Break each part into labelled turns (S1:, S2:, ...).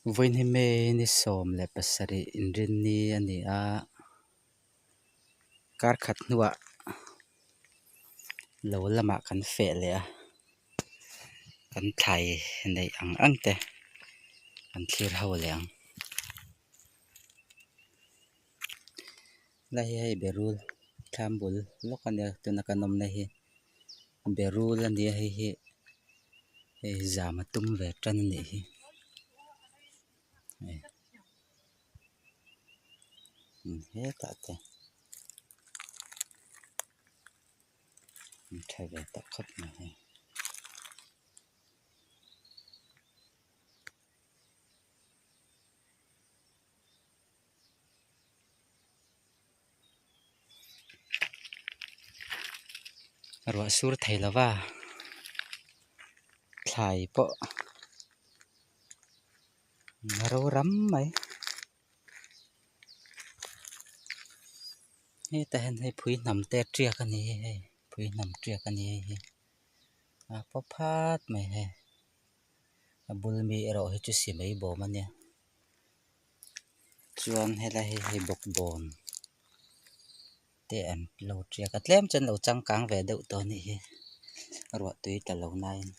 S1: Vawiin hi May ni 17 inrinni a ni a, kar khat hnuah lo lamah kan feh leh a, kan thlai neih ang ang te kan thlir ho leh ang. Helai hi hei berul thlam bul lawk a nia tuna kan awmna hi berul a nia hei hi hei zam a tum ve tan a nih hi hei hetah te an tha ve tawh khawp mai hei. Ruah sur thei lo va thlai pawh a ro ram mai hetah hian hei phui hnam te tiak a ni hi hei phui hnam tiak a ni hei hi a paw phat mai hei a bul mi erawh hi chu simei bawm a nia. Chuan helai hi hei bawkbawn te an lo tiak a tlem chuan lo changkang ve deuh tawh a nih hi ruah tui tla lo naiin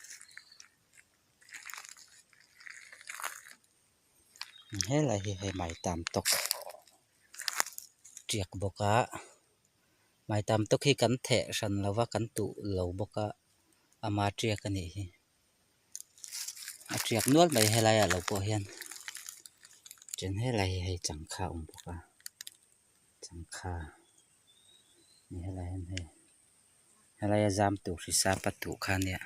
S1: helai hi hei maitam tawk tiak bawk a maitam tawk hi kan theh hran lo va kan tuh lo bawk a ama tiak a nih hi. A tiak nual mai helai ah lo pawh hian chen helai hi hei changkha a awm bawk a changkha ni helai hian hei helai a zam tur hrisa patuh kha ania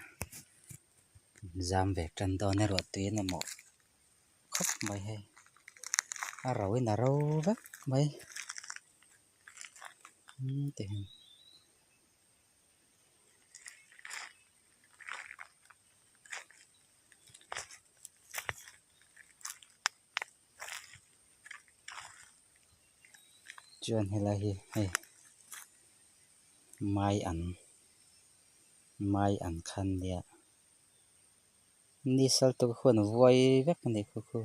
S1: zam ve tan dawn erawh tuiin a mawh khawp mai hei a ro in a ro vek mai ti hian. Chuan helai hi hei mai an mai an khan nia ni sal te khuan vuai vek a ni khu khu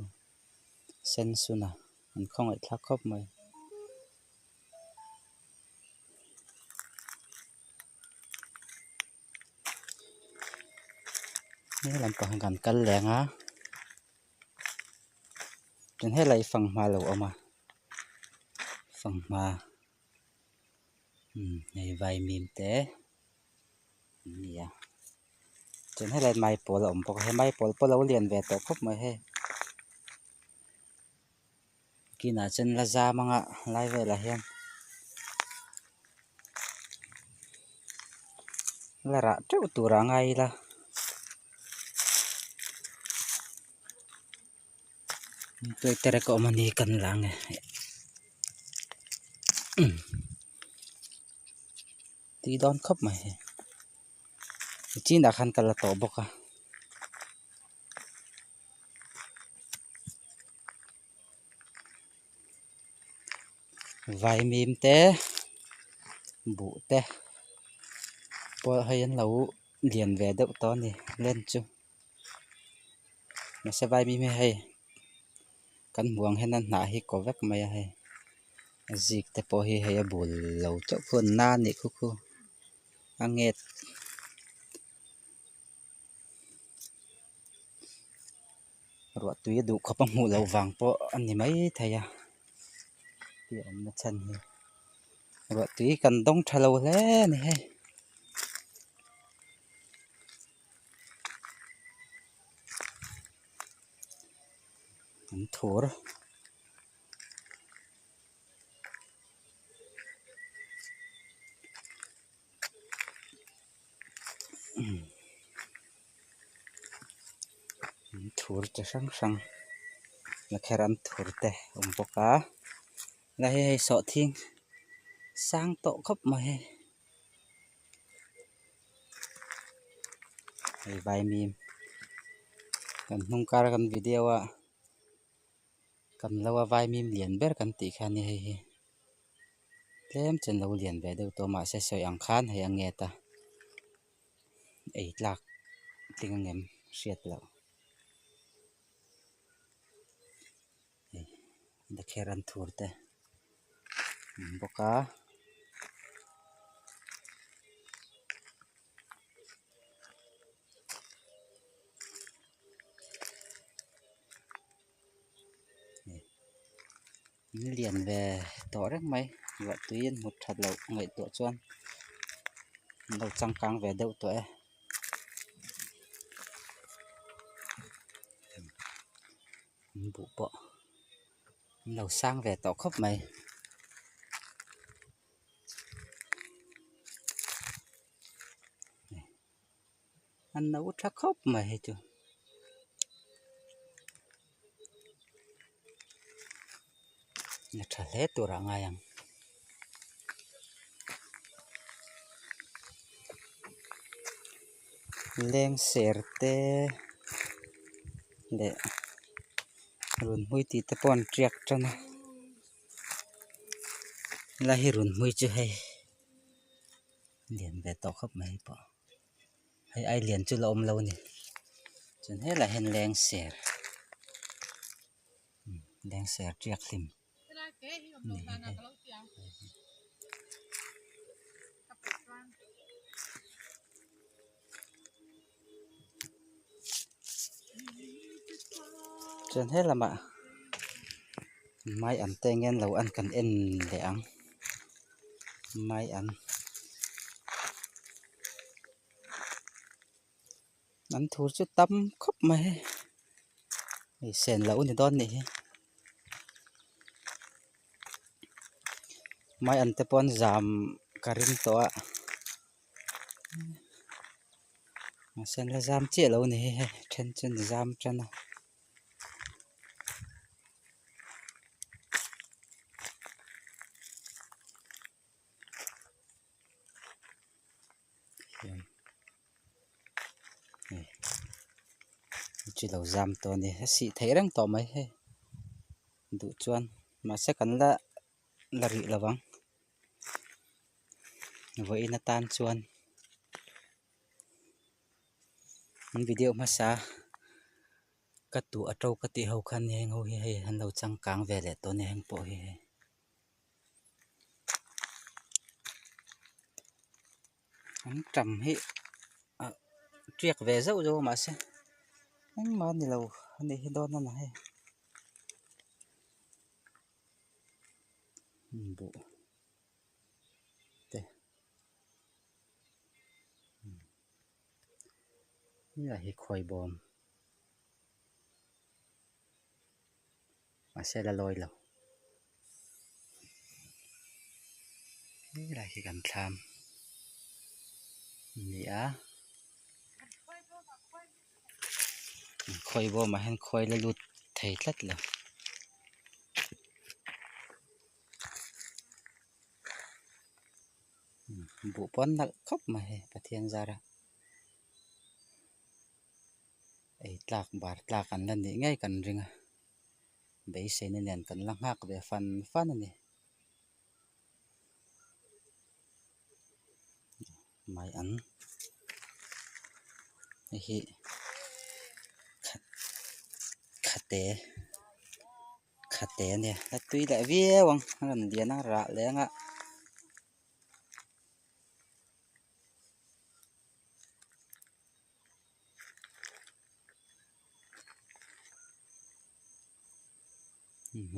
S1: sen sun a an khawngaih thlak khawp mai. He lampang hi kan kal leng a chuan helai fanghma a lo awm a fanghma umm hei vaimim te an ni a chuan helai maipawl a awm bawk a he maipawl pawh a lo lian ve tawh khawp mai hei. Kinah chuan la zam anga lai velah hian la rah teuh tur a ngai ila tuaiterek a awm a ni kan la ang e tui dawn khawp mai hei chinah khan ka la tawh bawk a. Vaimim te buh te pawh hei an lo lian ve deuh tawh a ni len chu mahse vaimim hi hei kan hmuh ang hian a hnah hi kaw vek mai a hei a zik te pawh hi hei a bul lo chauh khu an na a nih khu khu a nget. Ruah tui a duh khawp a hmuh loh vang pawh a ni mai thei a tih a awmna chhan hi ruah tui kan dawng tha lo hle a ni hei. An thur. Thur chi hrang hrang lakher an thur te a awm bawk a helai hi hei sawhthing sang tawh khawp mai hei hei vaimim kan hnung kar a kan video a kan lo a vaimim lian ber kan tih kha a ni hei hi tlem chuan lo lian ve deuh tawh mahse sawi ang khan hei a nget a ei tlak tling ang em hriat loh. Dakher an thur te awm bawk a. In lian ve tawh reng mai ruah tui an hmu that loh ngaihtuah chuan an lo changkang ve deuh tawh e. An buh pawh an lo sang ve tawh khawp mai. An no tha khawp mai hei chu. A tha hle tur ah ngai ang. Lengser te leh runhmui tih te pawh an tiak tan a helai hi runhmui chu hei lian ve tawh khawp mai hei pawh hei ai lian chu la awm lo a ni chuan helaiah hian lengser lengser tiak hlim. Chuan he lamah mai an te ngen lo an kan en leh ang mai an an thur chu tam khawp mai hei sen loh a ni dawn nih hi mai an te pawh an zam ka ring tawh a mahse an la zam chiah lo a ni hi hei then chu an zam tan a. Chi lo zam tawh a ni a sih theih reng tawh mai hei duh chuan mahse kan la la rih lo vang vawiin atan chuan an video hmasa ka tuh a to ka tih ho khan heng ho hi hei an lo changkang ve leh tawh a ni heng pawh hi hei. An tam hi ah tiak ve zauh zauh a mahse engmah a ni lo a nih hi dawn a na hei buh te helai hi khawi bawm mahse la lawi lo. Helai hi kan thlam a ni a khawi bawmah hian khawi la lut thei tlat lo. Buh pawh an nalh khawp mai hei Pathian zara ei tlak bar tlak an la nih ngei kan ring a. Beiseina nen kan la nghak ve fan fan a ni. Mai an hei hi khate khate a nia la tui leh viau ang a rawn lian a rah leh ang a.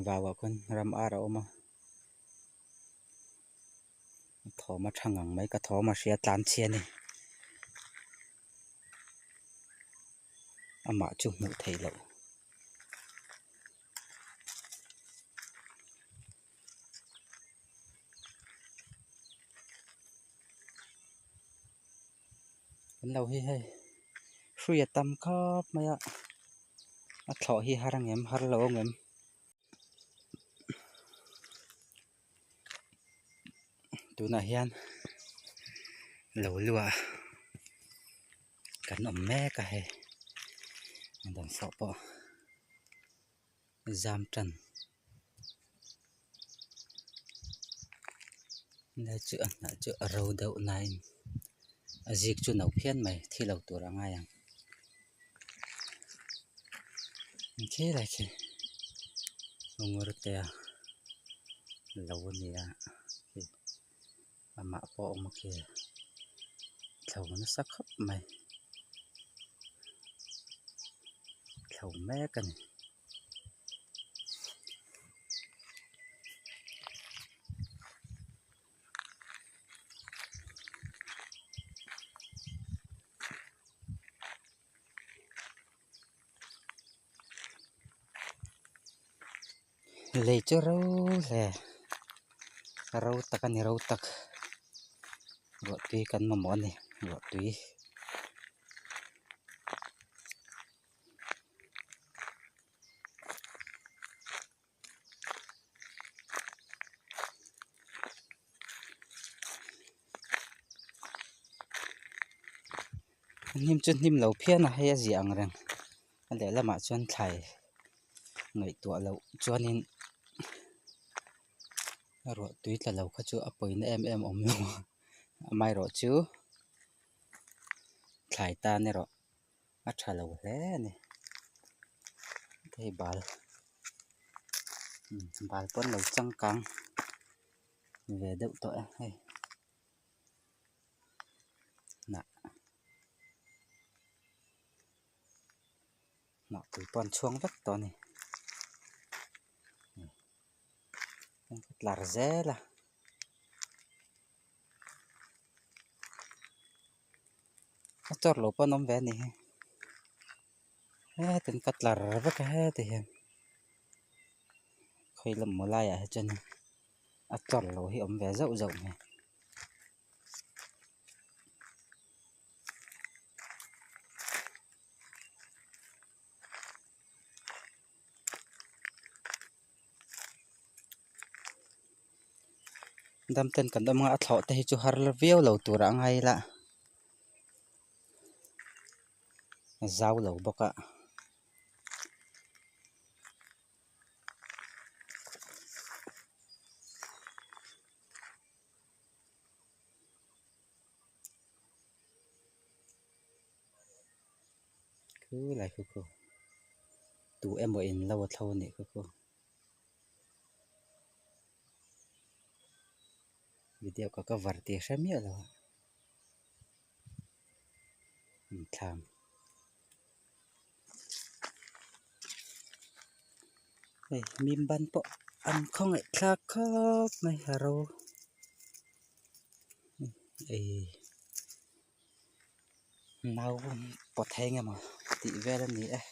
S1: Vauah khawn ram ar a awm a thawm a tha ngang mai ka thawm a hria tlan chhia a ni amah chu hmuh theih loh. Kan lo hi hei hrui a tam khawp mai a a thlawh hi har ang em har lo ang em tunah hian lo luah kan awm mek a hei dawnfawh pawh zam tan helai chu a hnah chu a ro deuh nain a zik chu no phian mai thi lo tur a ngai ang khilai khi. Ngurtea lo a ni a khi amah pawh a awm a khi thlo nasa khawp mai thlo mek a ni. Lei chu ro hle ro tak a ni ro tak ruah tui kan mamawh a ni ruah tui. Hnim chu hnim lo phian a hei a ziah ang reng a lehlamah chuan thlai ngaihtuah loh chuanin a ruah tui tla lo kha chu a pawina em em a awm lo a amaherawhchu thlai tan erawh a tha lo hle a ni hei bal bal pawn lo changkang ve deuh tawh e hei hnah hnah pui pawh an chhuang vek tawh a ni tlar zel a. A chawr lo pawh an awm ve a ni hi hetin ka tlar vek a heti hian khawi lam maw laiah hi chuan a chawr lo hi a awm ve zauh zauh mai. Dam ten kan awm ang a a thlawh te hi chu har viau lo tur a ngai ila a zau lo bawk a. Khulai khu khu tu emaw in lo a thlo a nih khu khu. Video ka cover tih hre miah lo a inthlam hei mim ban pawh an khawngaih thlak khawp mai a ro ei nau pawt thei eng emaw tih vel a ni e.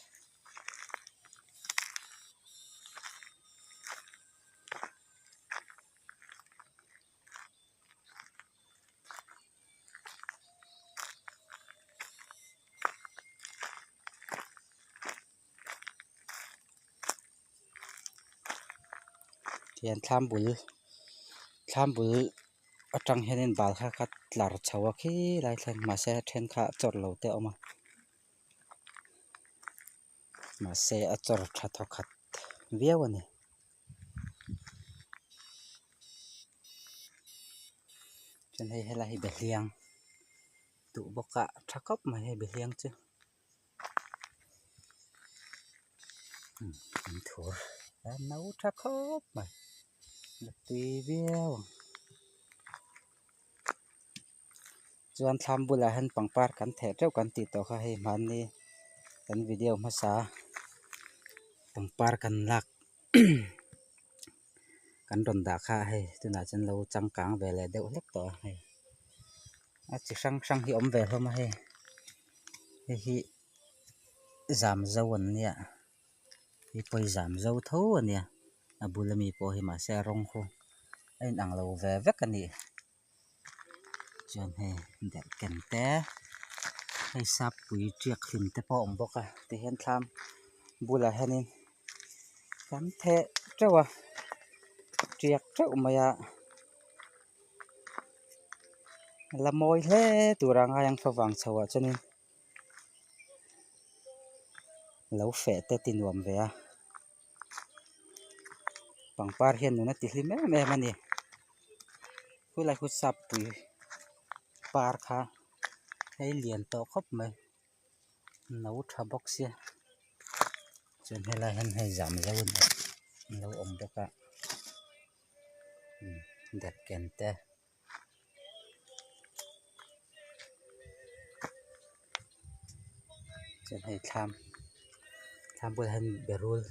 S1: Tihian thlam bul thlam bul atang hianin bal kha kha tlar chho a khi lai thleng mahse a then kha a chawrh lo te a awm a mahse a chawr tha thawkhat viau a ni. Chuan hei helai hi behliang duh bawk a tha khawp mai hei behliang chu an thur a no tha khawp mai a tui viau ang. Chuan thlam bulah hian pangpar kan theh teuh kan tih tawh kha hei hmanni kan video hmasa pangpar kan lak kan rawn dah kha hei tunah chuan lo changkang ve leh deuh hlek tawh a hei a chi hrang hrang hi a awm ve hlawm a hei hei hi zam zo an nia hei pawh hi zam zo tho a nia a bula mi pawh hi mahse a rawng khu a inang lo ve vek a ni. Chuan hei derhken te hei sappui tiak hlim te pawh a awm bawk a tihian thlam bulah hianin kan theh teuh a tiak teuh mai a la mawi hle tur a ngai ang favang chho ah chuanin lo feh te ti nuam ve a pangpar hian nun a ti hlim em em a ni khulai khu sappui par kha hei lian tawh khawp mai no tha bawk sia chuan helai hian hei zam zo a ni. An lo awm bawk a derhken te chuan hei thlam thlam bulah hian berul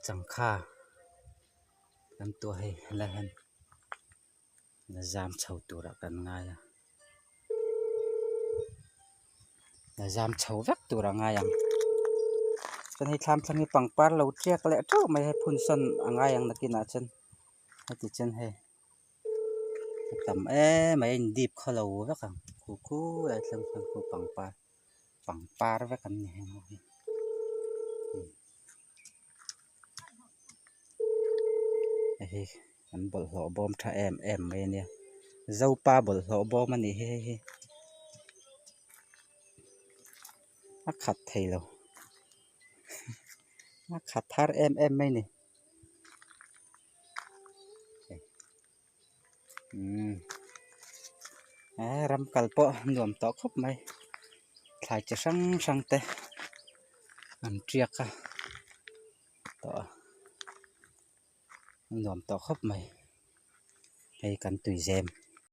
S1: changkha kan tuah hei helai hian la zam chho turah kan ngai a la zam chho vek turah a ngai ang chuan hei thlam thlang hi pangpar lo tiak leh teuh mai hei phun sawn a ngai ang nakinah chuan heti chuan hei a tam em mai a in dip khaw lo vek ang khu khu lai thleng thleng khu pangpar pangpar vek an ni heng ho hi. Hei hi an bawlhhlawh bawm tha em em mai ania zopa bawlhhlawh bawm a nih hi hei hi a khat thei lo a khat thar em em mai a ni umm ram kal pawh nuam tawh khawp mai thlai chi hrang hrang te an tiak a tawh a nuam tawh khawp mai hei kan tuizem.